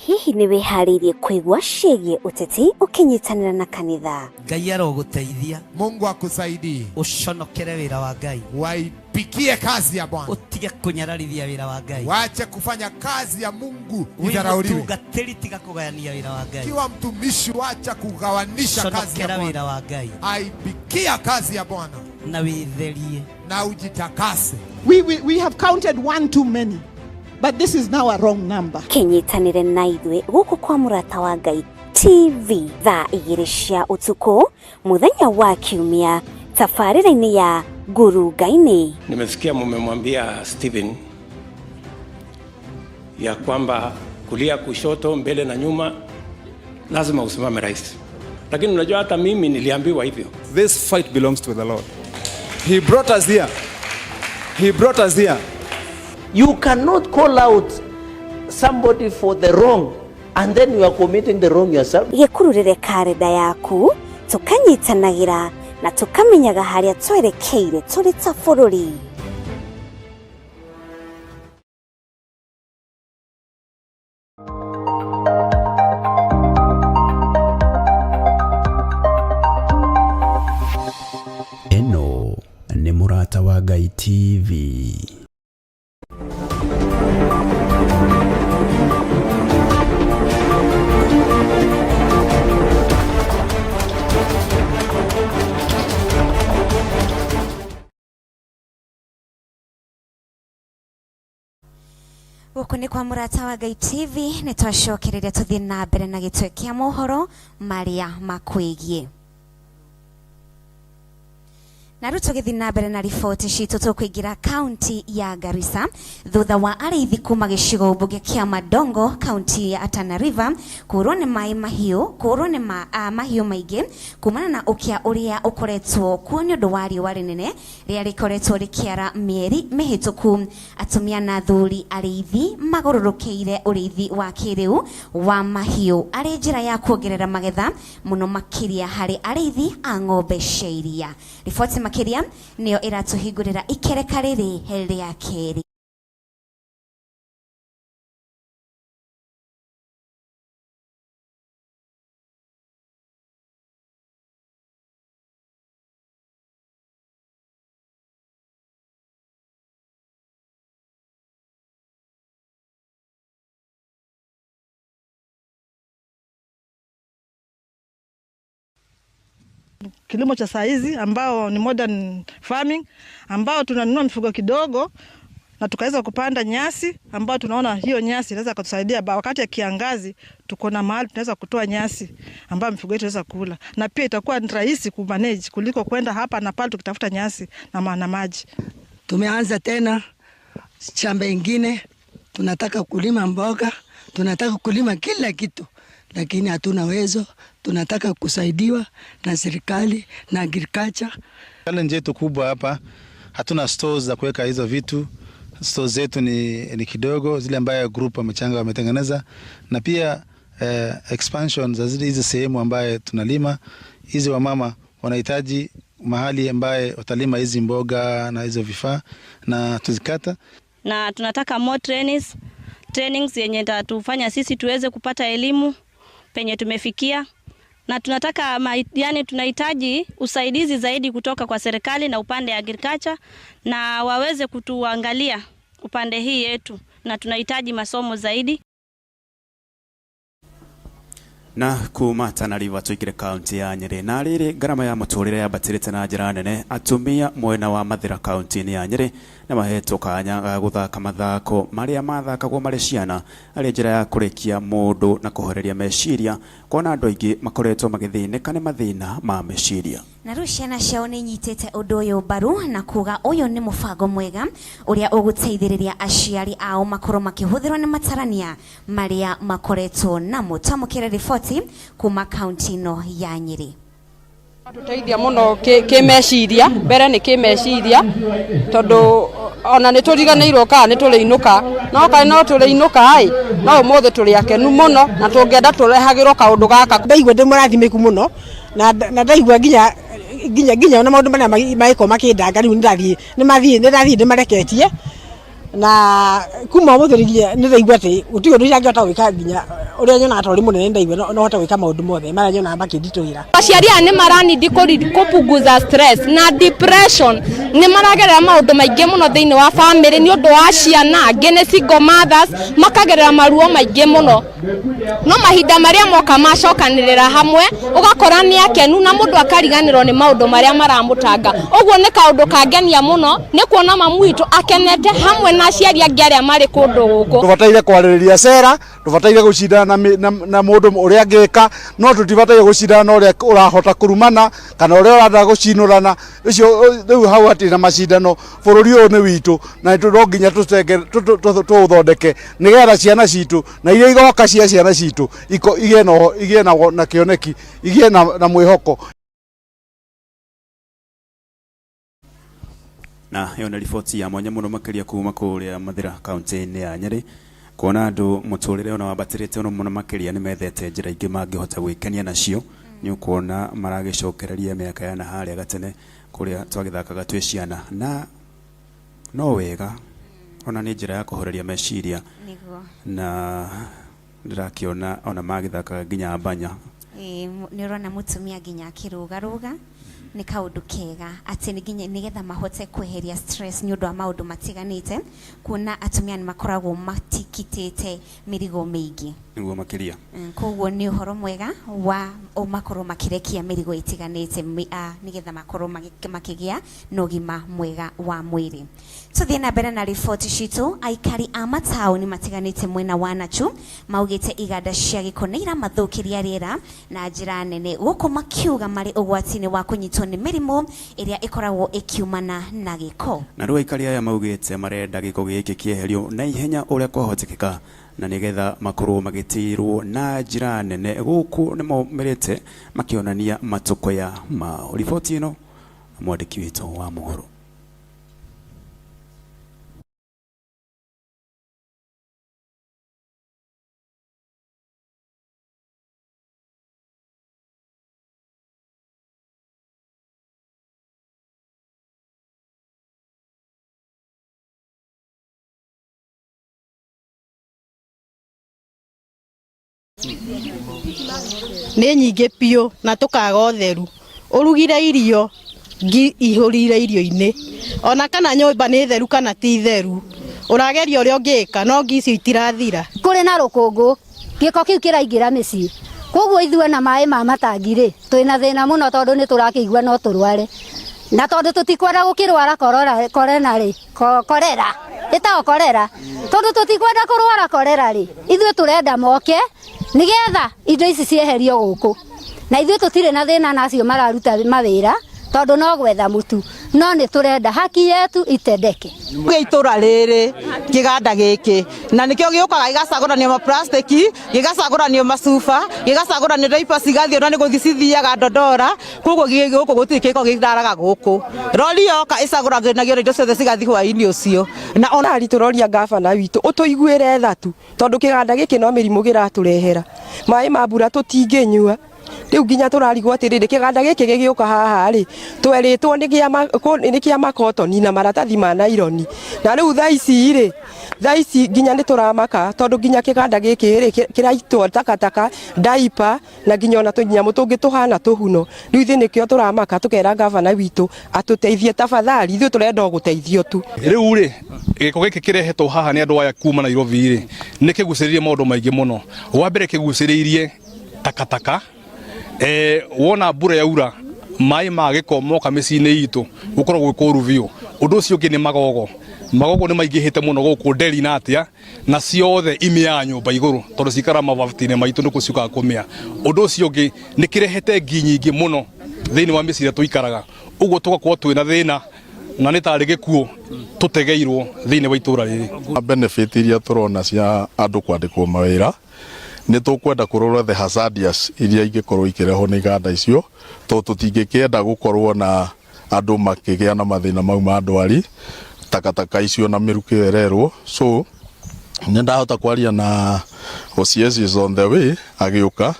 Hihi nĩ wĩharĩirie kũigua ciĩgiĩ ũteti ũkĩnyitanĩra na kanitha? Ngai arogũteithia. Mungu akusaidie. Ũconokere wĩra wa Ngai. Waipikie kazi ya Bwana. Ũtige kũnyararithia wĩra wa Ngai. Wache kufanya kazi ya Mungu Wĩ idharauliwe. mũtungatĩri, tiga kũgayania wĩra wa Ngai. Kiwa mtumishi, wacha kugawanisha kazi ya Conokera wĩra Bwana. wa Ngai. Aipikia kazi ya Bwana Na wĩtherie. na ujitakase. We have counted one too many, but this is now a wrong number. Kĩnyitanĩre na ithuĩ gũkũ kwa Mũrata wa Ngai TV thaa 2 cia ũtukũ mũthenya wa Kiumia tabarĩra-inĩ ya Ngurunga-inĩ. Nimesikia mumemwambia Stephen ya kwamba kulia, kushoto, mbele na nyuma lazima usimame rais, lakini unajua hata mimi niliambiwa hivyo. This fight belongs to the Lord. He brought us here. He brought us here. You cannot call out somebody for the wrong and then you are committing the wrong yourself. Gĩkururĩre karenda yaku tũkanyitanagĩra na tũkamenyaga harĩa twerekeire tũrĩ ta bũrũri. Ĩno nĩ Mũrata wa Ngai TV. Gũkũ nĩ kwa Mũrata wa Ngai TV, nĩ twacokereria tũthiĩ na mbere na gĩtwe kĩa mohoro marĩa makwĩgiĩ. Na rĩu tũgĩthiĩ na mbere na riboti citũ, tũkũingĩra kaunti ya Garissa thutha wa arĩithi kuma gĩcigo mbunge kĩa Madongo kaunti ya Tana River kũũrwo nĩ maĩ mahiũ, kũũrwo nĩ mahiũ maingĩ kumana na ũkĩa ũrĩa ũkoretwo kuo nĩ ũndũ wa riũa rĩnene rĩrĩa rĩkoretwo rĩkĩara mĩeri mĩhĩtũku. Atumia na athuri arĩithi magũrũrũkĩire ũrĩithi wa kĩrĩu wa mahiũ arĩ njĩra ya kuongerera magetha mũno makĩria harĩ arĩithi a ng'ombe cia iria. Riboti makĩria nĩyo ĩratũhingũrĩra ikereka rĩrĩ rĩa kerĩ. Kilimo cha saizi ambao ni modern farming, ambao tunanunua mifugo kidogo na tukaweza kupanda nyasi ambayo tunaona hiyo nyasi inaweza kutusaidia wakati ya kiangazi, tuko na mahali tunaweza kutoa nyasi ambayo mifugo yetu inaweza kula, na pia itakuwa ni rahisi kumanage kuliko kwenda hapa na pale tukitafuta nyasi na maji. Tumeanza tena shamba ingine, tunataka kulima mboga, tunataka kulima kila kitu, lakini hatuna uwezo. Tunataka kusaidiwa na serikali na agriculture. Challenge yetu kubwa hapa, hatuna stores za kuweka hizo vitu. Stores zetu ni kidogo, zile ambayo group wamechanga wametengeneza, na pia expansion za zile hizi sehemu ambaye tunalima. Hizi wamama wanahitaji mahali ambaye watalima hizi mboga na hizo vifaa na tuzikata. Na tunataka more trainings yenye itatufanya sisi tuweze kupata elimu penye tumefikia. Na tunataka yani tunahitaji usaidizi zaidi kutoka kwa serikali na upande ya agriculture, na waweze kutuangalia upande hii yetu, na tunahitaji masomo zaidi. Na kuma Tana River tuingire kaunti ya Nyeri, na riri ngarama ya muturire yambatirite na njira nene. Atumia mwena wa Mathira kaunti-ini ya Nyeri na mahetwo kanya ga guthaka mathako maria mathakagwo mari ciana ari njira ya kurikia mundu na kuhoreria meciria, kuona andu aingi makoretwo magithinĩka nĩ mathĩna ma meciria. Na rĩu ciana ciao nĩ inyitĩte ũndũ ũyũ mbaru na kuga ũyũ nĩ mũbango mwega ũrĩa ũgũteithĩrĩria aciari ao makorwo makĩhũthĩrwo nĩ matarania marĩa makoretwo namo. Twamũkĩre riboti kuma kaunti ĩno ya Nyeri. Tũteithia mũno kĩmeciria, mbere nĩ kĩmeciria tondũ ona nĩ tũriganĩirwo kana nĩ tũrĩinũka, no kana no tũrĩinũka ĩ, no ũmũthĩ tũrĩ akenu mũno na tũngĩenda tũrehagĩrwo kaũndũ gaka. Ndaigua ndĩ mũrathimĩku mũno na ndaigua nginya ona maũndũ marĩa magĩkorwo makĩndanga rĩu nĩndathiĩ ndĩmareketie, na kuma ũmũthĩ nginya nĩndaigua atĩ gũtirĩ ũndũ itangĩhota gwĩka, nginya ũrĩa nyonaga ta ũrĩ mũnene nĩndaigua no hote gwĩka maũndũ mothe marĩa nyonaga makĩnditũhĩra. Aciari aya nĩ maranindi kũpunguza stress na depression, nĩ maragerera maũndũ maingĩ mũno thĩinĩ wa family nĩ ũndũ wa ciana, angĩ nĩ single mothers, makagerera maruo maingĩ mũno, no mahinda marĩa moka macokanĩrĩra hamwe ũgakora nĩ akenu na mũndũ akariganĩrwo nĩ maũndũ marĩa maramũtanga. Ũguo nĩ kaũndũ kangenia mũno nĩ kuona mamu witũ akenete hamwe na aciari angĩ arĩa marĩ kũndũ gũkũ. Tũbataire kwarĩrĩria cera, tũbataire gũcindana na mũndũ ũrĩa angĩka, no tũtibataire gũcindana na ũrĩa ũrahota kũrumana kana ũrĩa ũrenda gũcinũrana. Ũcio rĩu hau hatirĩ na macindano, bũrũri ũyũ nĩ witũ na no nginya tũũthondeke nĩgetha ciana citũ na iria igoka cia ciana citũ igĩe na kĩoneki, igĩe na mwĩhoko. Na ĩyo nĩ riboti ya mwanya mũno makĩria kuma kũrĩa Mathira kaunti-inĩ ya Nyeri, kuona andũ mũtũrĩre ona wambatĩrĩte mũno makĩria nĩ methete njĩra ingĩ mangĩhota gwĩkenia nacio. Nĩ ũkuona maragĩcokereria mĩaka ya naharĩa gatene kũrĩa twagĩthakaga twĩ ciana, na no wega ona nĩ njĩra ya kũhoreria meciria, na ndĩrakĩona ona magĩthakaga nginya mbanya. Nĩ ũrona mũtumia nginya akĩrũgarũga, nĩ kaũndũ kega atĩ nĩgetha mahote kweheria stress nĩ ũndũ wa maũndũ matiganĩte, kuona atumia nĩ makoragwo matikitĩte mĩrigo mĩingĩ. Nĩguo makĩria. Koguo nĩ ũhoro mwega wa makorwo makĩrekia mĩrigo ĩtiganĩte nĩgetha makorwo makĩgĩa na ũgima mwega wa mwĩrĩ. Tuthiĩ na mbere na riboti citũ. Aikari a mataũni matiganĩte mwena wa Nachu maugĩte iganda cia gĩko nĩ iramathũkĩria rĩera na njĩra nene, gũkũ makiuga marĩ ũgwati-inĩ wa kũnyitwo nĩ mĩrimũ ĩrĩa ĩkoragwo ĩkiumana na gĩko. Na rĩu aikari aya maugĩte marenda gĩko gĩkĩ kĩeherio na ihenya ũrĩa kwahotekeka, na nĩgetha makorwo magĩtĩrwo na njĩra nene. Gũkũ nĩ maumĩrĩte makĩonania matũkũya mao. Riboti ĩno mwandĩki witũ wa mohoro. Nĩ nyingĩ biũ na tũkaga ũtheru, ũrugire irio ngi ihũrire irio-inĩ, ona kana nyũmba nĩ theru kana ti theru, ũrageria ũrĩa ũngĩka no ngi icio itirathira. Kũrĩ na rũkũngũ, gĩko kĩu kĩraingĩra mĩciĩ, koguo ithuĩ na maĩ ma matangi rĩ twĩna thĩna mũno tondũ nĩ tũrakĩigua no tũrware, na tondũ tũtikwenda gũkĩrwara korera rĩ, korera. Ĩtagwo korera. Tondũ tũtikwenda kũrwara korera rĩ, ithuĩ tũrenda moke nĩgetha indo ici cieherio gũkũ. Na ithuĩ tũtirĩ na thĩna na acio mararuta mawĩra tondũ no gwetha mũtu, no nĩ tũrenda haki yetu itendeke. Gä itå rä rä kä ganda gä kä na nä kä o gä å kaga gä gacagåranio maplastiki gä gacagåranio macuba gä gacagåranio diapers igathiĩ ona nä gå thiĩ cithiaga Ndondora koguo gå kå gå tirä kä ko gä raraga gå kå rori yoka ĩcagũranagio indo ciothe cigathiĩ hwainĩ ũcio na ona ari tũroria gavana witũ ũtũiguĩre tha tu tondũ kĩganda gĩkĩ no mĩrimũ kĩratũrehera maĩ ma mbura tũtingĩnyua rĩu nginya tũrarigwo atĩrĩrĩ kĩganda gĩkĩ gĩgĩũka haha rĩ twerĩtwo nĩ kĩa makotoni na maratathi ma naironi na rĩu thaa ici rĩ thaa ici nginya nĩ tũramaka tondũ nginya kĩganda gĩkĩ rĩ kĩraitwo takataka daipa na nginya ona tũnyamũ tũngĩ tũhana tũhuno rĩu ithuĩ nĩkĩo tũramaka tũkera gavana witũ atũteithie tafadhali ithuĩ tũrenda o gũteithio tu. Rĩu rĩ gĩko gĩkĩ kĩrehetwo haha nĩ andũ aya kuma Nairobi rĩ nĩ kĩgucĩrĩirie maũndũ maingĩ mũno. Wa mbere kĩgucĩrĩirie takataka. Wona mbura yaura maĩ ma gĩko moka mĩciĩ-inĩ itũ gũkoragwo gwĩ kũũru biũ. Ũndũ ũcio ũngĩ nĩ magogo. Magogo nĩ maingĩhĩte mũno gũkũ nderi na atĩa na ciothe imĩaga nyũmba igũrũ tondũ cikara mabati-inĩ maitũ nĩkuo ciũkaga kũmĩa. Ũndũ ũcio ũngĩ nĩ kĩrehete ngi nyingĩ mũno thĩinĩ wa mĩciĩ ĩrĩa tũikaraga, ũguo tũgakorwo twĩna thĩna na nĩ tarĩ gĩkuũ tũtegeirwo thĩinĩ wa itũra rĩrĩ. Benefit iria tũrona cia andũ kwandĩkwo mawĩra nĩ tũkwenda kũrora the hazardous iria ingĩkorwo ikĩrehwo nĩ iganda icio tondũ tũtingĩkĩenda gũkorwo na andũ makĩgĩa na mathĩna mau ma ndwari takataka icio na mĩrukĩ ĩyo ĩrerwo. So nĩ ndahota kwaria na OCS is on the way agĩũka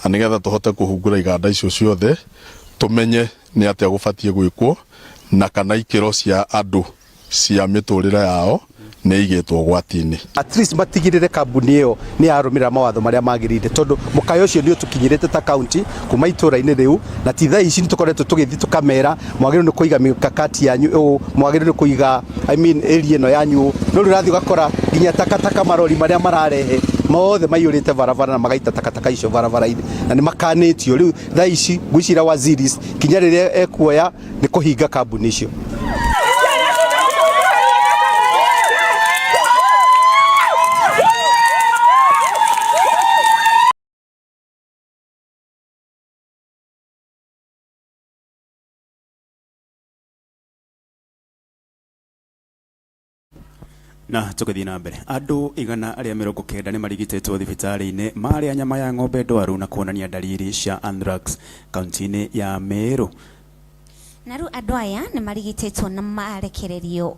na nĩgetha tũhote kũhungura iganda icio ciothe tũmenye nĩ atĩa gũbatiĩ gwĩkwo na kana ikĩro cia andũ cia mĩtũrĩre yao nĩ igĩtwo ũgwati-inĩ. At least matigirire kambuni ĩyo nĩ yarũmĩrĩra mawatho marĩa magĩrĩire tondũ mũkayo ũcio nĩ ũtũkinyĩrĩte ta county kuma itũra-inĩ rĩu na ti thaa ici nĩ tũkoretwo tũgĩthiĩ tũkamera mwagĩrĩirwo nĩ kũiga mikakati yanyu ũũ mwagĩrĩirwo nĩ kũiga area ĩno yanyu ũũ no rĩu ũrathiĩ ũgakora nginya takataka marori marĩa mararehe mothe maiyũrĩte barabara na magaita takataka icio barabara-inĩ na nĩ makanĩtio rĩu thaa ici ngwĩciria waziris kinya rĩrĩa ekuoya nĩ kũhinga kambuni icio. Na tũgĩthiĩ na mbere andũ 190 nĩ marigitĩtwo thibitarĩ-inĩ marĩa nyama ya ng'ombe ndwaru na kuonania dalili cia anthrax kaunti-inĩ ya Meru. Na rĩu andũ aya nĩ marigitĩtwo na marekererio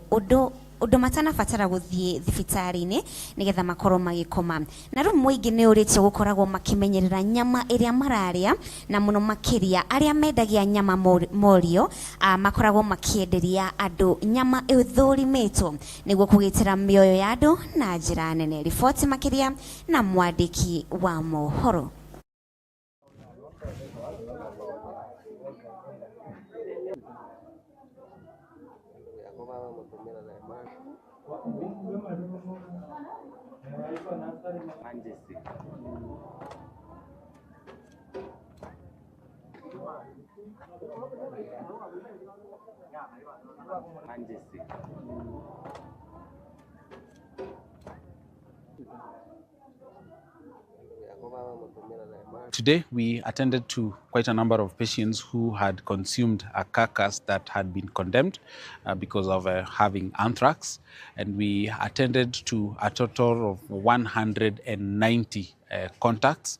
ũndũ matanabatara gũthiĩ thibitarĩ-inĩ nĩgetha makorwo magĩkoma. Na rĩu mũingĩ nĩ ũrĩtio gũkoragwo makĩmenyerera nyama ĩrĩa mararĩa na mũno makĩria arĩa mendagia nyama morio makoragwo makĩenderia andũ nyama ĩthũrimĩtwo nĩguo kũgitĩra mĩoyo ya andũ na njĩra nene. Riboti makĩria na mwandĩki wa mohoro. Today, we attended to quite a number of patients who had consumed a carcass that had been condemned because of having anthrax. And we attended to a total of 190 contacts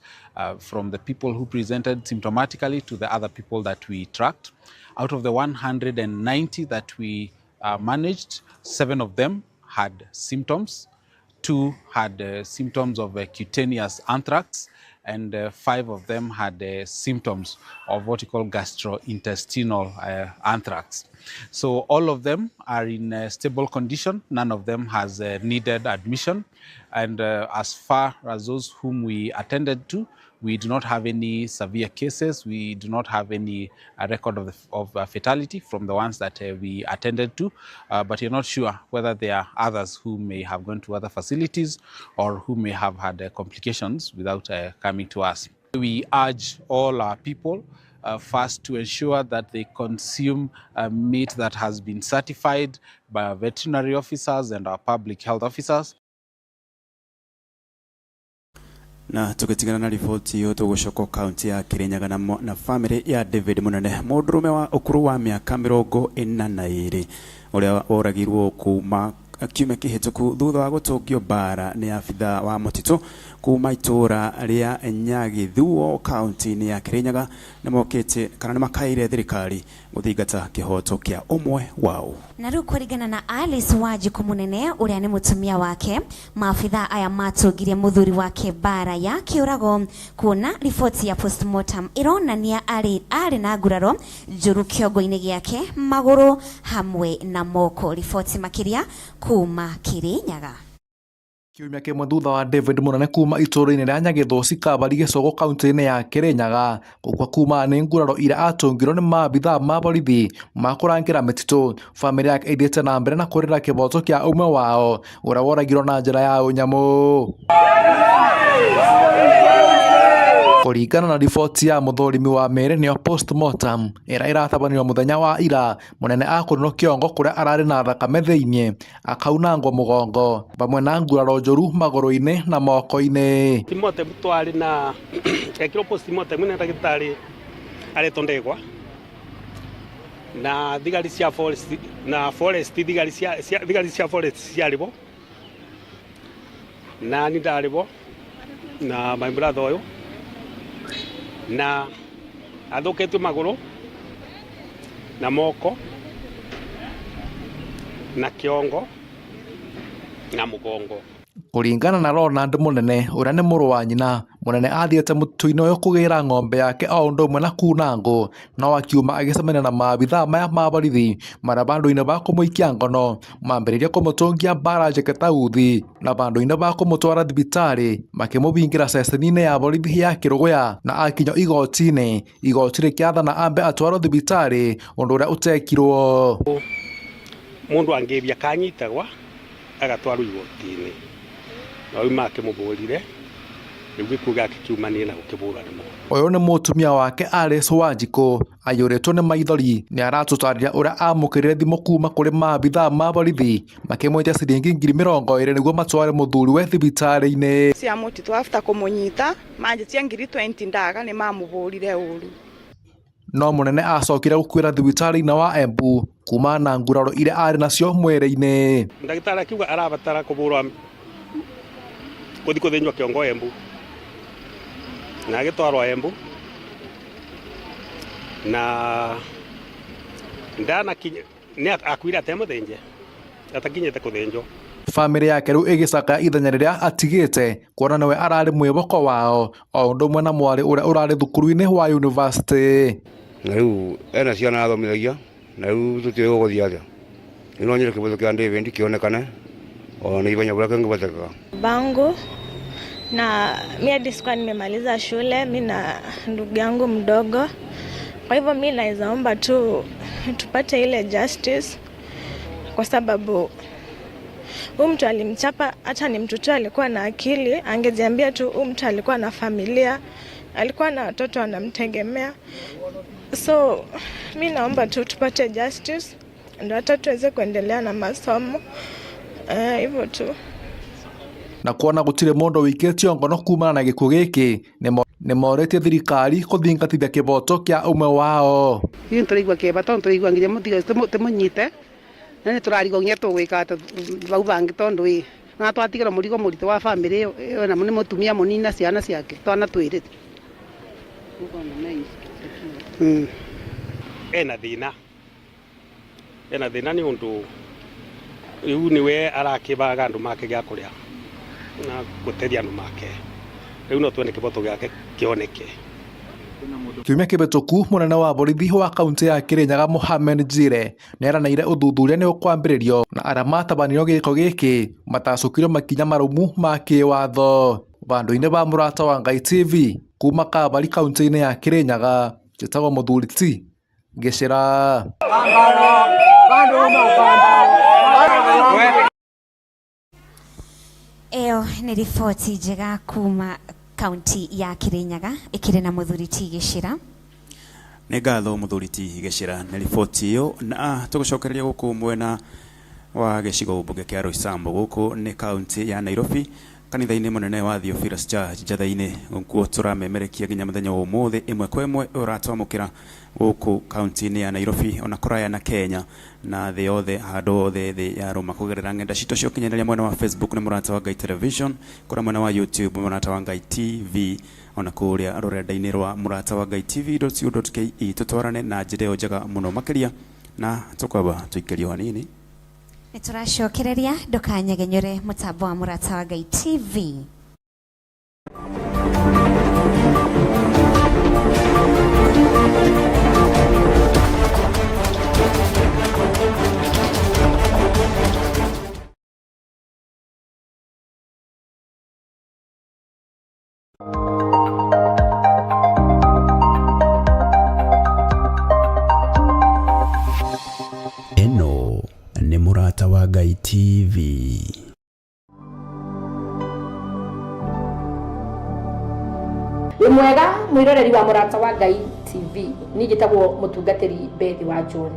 from the people who presented symptomatically to the other people that we tracked. Out of the 190 that we managed, 7 of them had symptoms. 2 had symptoms of cutaneous anthrax, and 5 of them had symptoms of what you call gastrointestinal anthrax. So all of them are in stable condition. None of them has needed admission. And as far as those whom we attended to, we do not have any severe cases. We do not have any record of fatality from the ones that we attended to, but you're not sure whether there are others who may have gone to other facilities or who may have had complications without coming to us. We urge all our people First, to ensure that they consume meat that has been certified by our veterinary officers and our public health officers. Na tugitigana na riboti iyo tugucoka kaunti ya Kirinyaga na family ya David Munene, mundurume wa ukuru wa miaka 42 uria oragirwo kuma kiumia kihituku thutha wa gutungio mbara ni abitha wa mutitu kuma itura ria Nyagithuo kaunti-ini ya Kirinyaga nimokite kana nimakaire thirikari guthingata kihoto kia umwe wao. Na riu kuringana na Alice Wanjiku Munene uria ni mutumia wake, maabitha aya matungirie muthuri wake mbara ya kiurago kuona riboti ya postmortem ironania ari na nguraro njuru kiongo-ini giake, maguru hamwe na moko. Riboti makiria kuma Kirinyaga. Kiumia kimwe thutha wa David Munene kuma itũũra-inĩ rĩa Nyagĩthũci Kabari Gĩcũgũ kaunti-inĩ ya Kirinyaga gũkua kumana nĩ nguraro iria atũngirwo nĩ maabithaa ma borithi ma kũrangĩra mĩtitũ. Bamĩrĩ yake ĩthiĩte na mbere na kũrĩra kĩboto kĩa ũmwe wao ũrĩa woragirwo na njĩra ya ũnyamũ. Kũringana na riboti ya mũthũrimi wa mĩĩrĩ nĩyo postmortem ĩrĩa ĩratabanĩrio mũthenya wa ira, Munene akũrinwo kĩongo kũrĩa ararĩ na thakame thĩinĩ, akaunangwo mũgongo pamwe na nguraro njũru magũrũ-inĩ na moko-inĩ. Postmortem twarĩ na ekirwo postmortem nĩ ndagĩtarĩ aretwo Ndegwa na thigari cia forest na forest thigari cia thigari cia forest ciarĩ bo na ni ndarĩ bo na my brother ũyũ na athũkĩtio magũrũ na moko na kĩongo na mũgongo. Kũringana na Ronald Munene ũrĩa nĩ mũrũ wa nyina, Munene athiĩte mũtitũ-inĩ ũyũ kũgĩra ng'ombe yake o ũndũ ũmwe na kuna ngũ, no akiuma agĩcemania na maabithaa maya ma borithi marĩa bandũ-inĩ ba kũmũikia ngono mambĩrĩirie kũmũtũngia mbara njeke ta uthi na bandũ-inĩ ba kũmũtwara thibitarĩ makĩmũbingĩra ceceni-inĩ ya borithi ya Kĩrũgũya na akinyio igoti-inĩ, igoti rĩkĩathana ambe atwarwo thibitarĩ ũndũ ũrĩa ũtekirwo. Mũndũ angĩbia kanyitagwa agatwarwo igoti-inĩ na rĩu makĩmũbũrire rĩu gĩkuũ gĩake kiumanie na gũkĩbũrwo nĩ mũndũ. Ũyũ nĩ mũtumia wake Alice Wanjikũ aiyũrĩtwo nĩ maithori nĩ aratũtarĩria ũrĩa amũkĩrire thimũ kuma kũrĩ maabithaa ma borithi makĩmwĩtia ciringi 20,000 nĩguo matware mũthuriwe thibitarĩ-inĩ. Cia mũtitũ after kũmũnyita manjĩtie 20,000 ndaga nĩ mamũbũrire ũru. No Munene acokire gũkuĩra thibitarĩ-inĩ wa Embu kumana na nguraro iria arĩ nacio mwĩrĩ-inĩ. Ndagĩtarĩ akiuga arabatara kũbũrwo kuthi kuthinjwo kiongo Embu na agitwarwo Embu na ndanakinya ni akuire atemuthinje atakinyite kuthinjwo. Bamĩrĩ yake rĩu ĩgĩcakaya ithenya rĩrĩa atigĩte kuona nĩwe ararĩ mwĩboko wao o ũndũ ũmwe na mwarĩ ũrĩa ũrarĩ thukuru-inĩ wa yunivasĩtĩ. Na rĩu ena ciana athomithagia na rĩu tũtiũĩ gũgũthiĩ atĩa. Rĩu no nyende kĩboto kĩa David kĩonekane ona nĩ ihenya ũrĩa kĩngĩbotekeka. Bangu na mi hadi sikuwa nimemaliza shule, mi na ndugu yangu mdogo. Kwa hivyo mi naweza omba tu tupate ile justice, kwa sababu huyu mtu alimchapa, hata ni mtoto alikuwa na akili, angejiambia tu huyu mtu alikuwa na familia, alikuwa na watoto anamtegemea. So mi naomba tu tupate justice ndio hata tuweze kuendelea na masomo. Hivyo tu. Na kuona gũtirĩ mũndũ wĩikĩtio ngono kumana na gĩkuũ gĩkĩ nĩ morĩtie thirikari kũthingatithia kĩboto kĩa ũmwe wao. Ithuĩ nĩtũraigua kĩeva tondũ tũraigua nginya mũtiga tũmũnyite na nĩtũrarigwo nginya tũgwĩka atĩa vau bangĩ tondũ ĩ na twatigĩrwo mũrigo mũritũ wa bamĩrĩ ĩyo na nĩ mũtumia mũnini na ciana ciake twana twĩrĩ. Ena thĩna, ena thĩna nĩ ũndũ rĩu nĩwe arakĩbaga andũ make gĩa kũrĩa na gũteithia andũ make, rĩu no twende kĩboto gĩake kĩoneke. Kiumia kĩhĩtũku mũnene wa borithi wa kaunti ya Kirinyaga Mohamed Njire nĩeranĩire ũthuthuria nĩ ũkwambĩrĩrio na arĩa matabanirio gĩko gĩkĩ matacũkirio makinya marũmu ma kĩwatho. Bandũ-inĩ ba Mũrata wa Ngai TV kuma Kabari kaunti-inĩ ya Kirinyaga, njĩtagwo Mũthuri T Gĩcĩra. Ĩyo nĩ riboti njega kuma kaunti ya Kirinyaga ĩkĩrĩ na Mũthuri T Gĩcĩra. Nĩ ngatho mũthuri ti Gĩcĩra nĩ riboti ĩyo, na tũgũcokereria gũkũ mwena wa gĩcigo mbunge kĩa Roysambu gũkũ nĩ kaunti ya Nairobi kanitha-inĩ mũnene wa Theophilus Church Njatha-inĩ kuo tũramemerekia nginya mũthenya wa ũmũthĩ ĩmwe kwa ĩmwe ũratwamũkĩra gũkũ kaunti-inĩ ya Nairobi ona kũraya na Kenya na thĩ yothe handũ hothe thĩ ya rũma kũgerera ng'enda citũ cia ũkinyanĩria mwena wa Facebook nĩ Mũrata wa Ngai Television, kũrĩa mwena wa YouTube Mũrata wa Ngai TV, ona kũrĩa rũrenda-inĩ rwa Mũrata wa Ngai TV.co.ke. Tũtwarane na njĩra ĩyo njega mũno makĩria na tũkwamba tũikĩrio hanini. Nĩ tũracokereria, ndũkanyegenyũre mũtambo wa Mũrata wa Ngai TV. Ĩno nĩ Mũrata wa Ngai TV. Wĩ mwega mwĩroreri wa Mũrata wa Ngai TV, niĩ njĩtagwo mũtungatĩri Bethi wa John.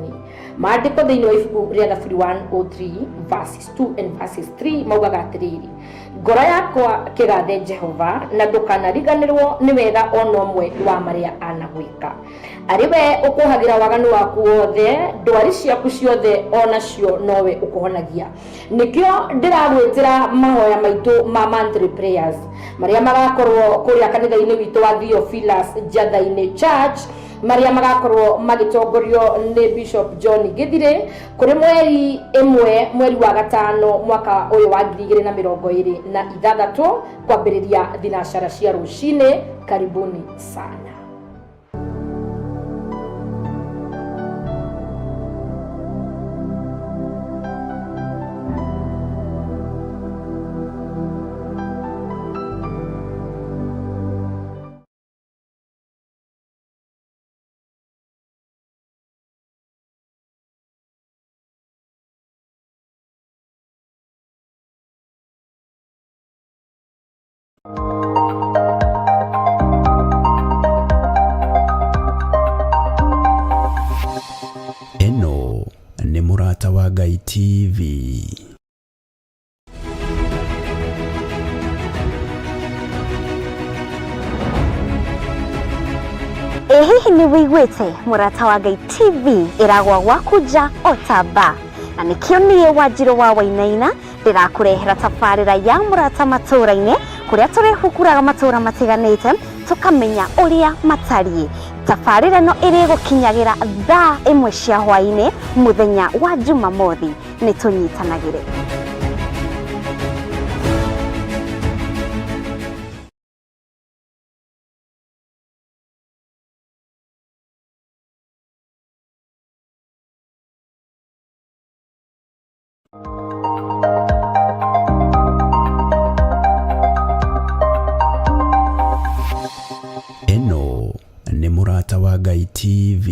Maandĩko thĩinĩ wa ibuku rĩa Thaburi 103 verses 2 and verses 3 maugaga atĩrĩrĩ, ngoro yakwa kĩgathe Jehova, na ndũkanariganĩrwo nĩ wega ona ũmwe wa marĩa anagwĩka. Arĩ we ũkũhagĩra waganu waku wothe, ndwari ciaku ciothe onacio nowe ũkũhonagia. Nĩkĩo ndĩragwĩtĩra mahoya maitũ ma monthly prayers marĩa magakorwo kũrĩa kanitha-inĩ witũ wa Theophilus Njatha-inĩ Church, marĩa magakorwo magĩtongorio nĩ Bishop John Githire kũrĩ mweri ĩmwe mweri wa gatano mwaka ũyũ wa 2026 kwambĩrĩria thinacara cia rũcinĩ. Karibuni sana. Ĩno nĩ Mũrata wa Ngai TV. Ĩ hihi nĩ wĩiguĩte Mũrata wa Ngai TV ĩragwa gwaku nja o ta mba, na nĩkĩo niĩ Wanjirũ wa Wainaina ndĩrakũrehera tabarĩra ya Mũrata Matũũra-inĩ, kũrĩa tũrĩhukuraga matũũra matiganĩte tũkamenya ũrĩa matariĩ. Tabarĩra ĩno ĩrĩgũkinyagĩra thaa 1 cia hwaĩ-inĩ mũthenya wa Jumamothi. Nĩ tũnyitanagĩre. Ĩno nĩ Mũrata wa Ngai TV.